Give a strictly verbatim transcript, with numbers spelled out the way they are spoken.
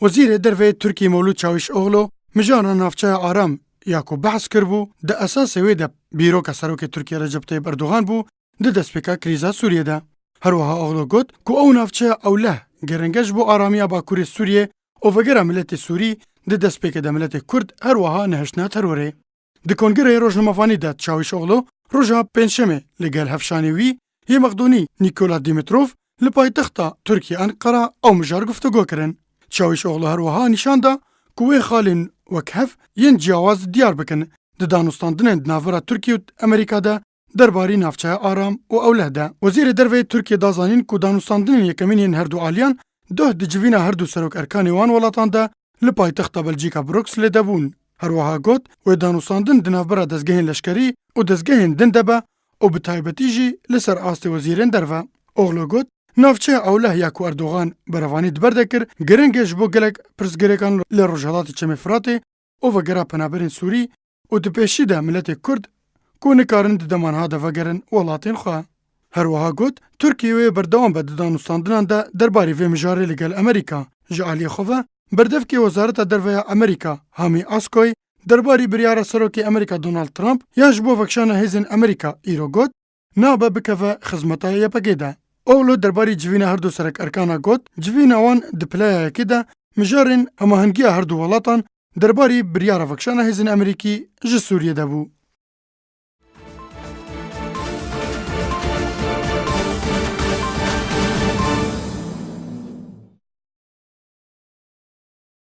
Wezîrê Derve yê Tirkiyê Mewlûd Çawîşoglu mijara navçeya Aram ya ku behs kiribû, di esasê wê de bîroka Serokê Tirkiyê Recep Tayyip Erdogan bû di destpêka krîza Sûriyê de. Her wiha Oglu got ku ew navçeya ewleh girîng e ji bo aramiya Bakurê Sûriyê û vegera miletê Sûrî di destpêkê de miletê Kurd her wiha nehiştine terorê. Di kongreyê rojnamevanî de Çawîşoglu roja Pêncşemê li gel hevşanê wî yê Mexdûnî Nîkola Dîmitrov li paytexta Tirkiyê Enqera ew mijar guftûgo kirin. Çawîşoglu her wiha nîşan da ku wê xalên wek hev yên ciyawaz diyar bikin di danûstandinên di navbera Tirkiye û Amerîka de derbarî navçeya Aram û Ewleh de. Wezîrê Derve yê Tirkiye da zanîn ku danûstandinên yekemîn yên her du aliyan doh di civîna her du serok erkanê wan welatan de li paytexta Belcîka Brukselê de bûn. Her wiha got, wê danûstandin di navbera dezgehên leşkerî û dezgehên din de be û bi taybetî jî li ser astê wezîrên derve. Oglu got, navçeya ewleh ya ku Erdogan berevanî di ber de kir, girîng e ji bo gelek pirsgirêkan li Rojhelatê Çemê Firatê û vegera penaberên Sûrî û di pêşî de miletê Kurd ku nikarin di dema niha de vegerin welatên xwe. Her wiha got, Tirkiye wê berdewam be di danûstandinan de derbarê vê mijarê li gel Amerîka. Ji aliyê xwe ve, berdevkê Wezareta Derve ya Amerîka, Hamî Askoy, derbarî biryara Serokê Amerîka Donald Trump ya ji bo vekişana hêzên Amerîka îro got, nabe bikeve xizmeta Y P G de. Oglu derbarî civîna her du serek erkana got, civîna wan di pileya yekê de mijarên hemahengiya her du welatan derbarî biryara vekişana hêzên Amerîkî ji Sûriyê de bû.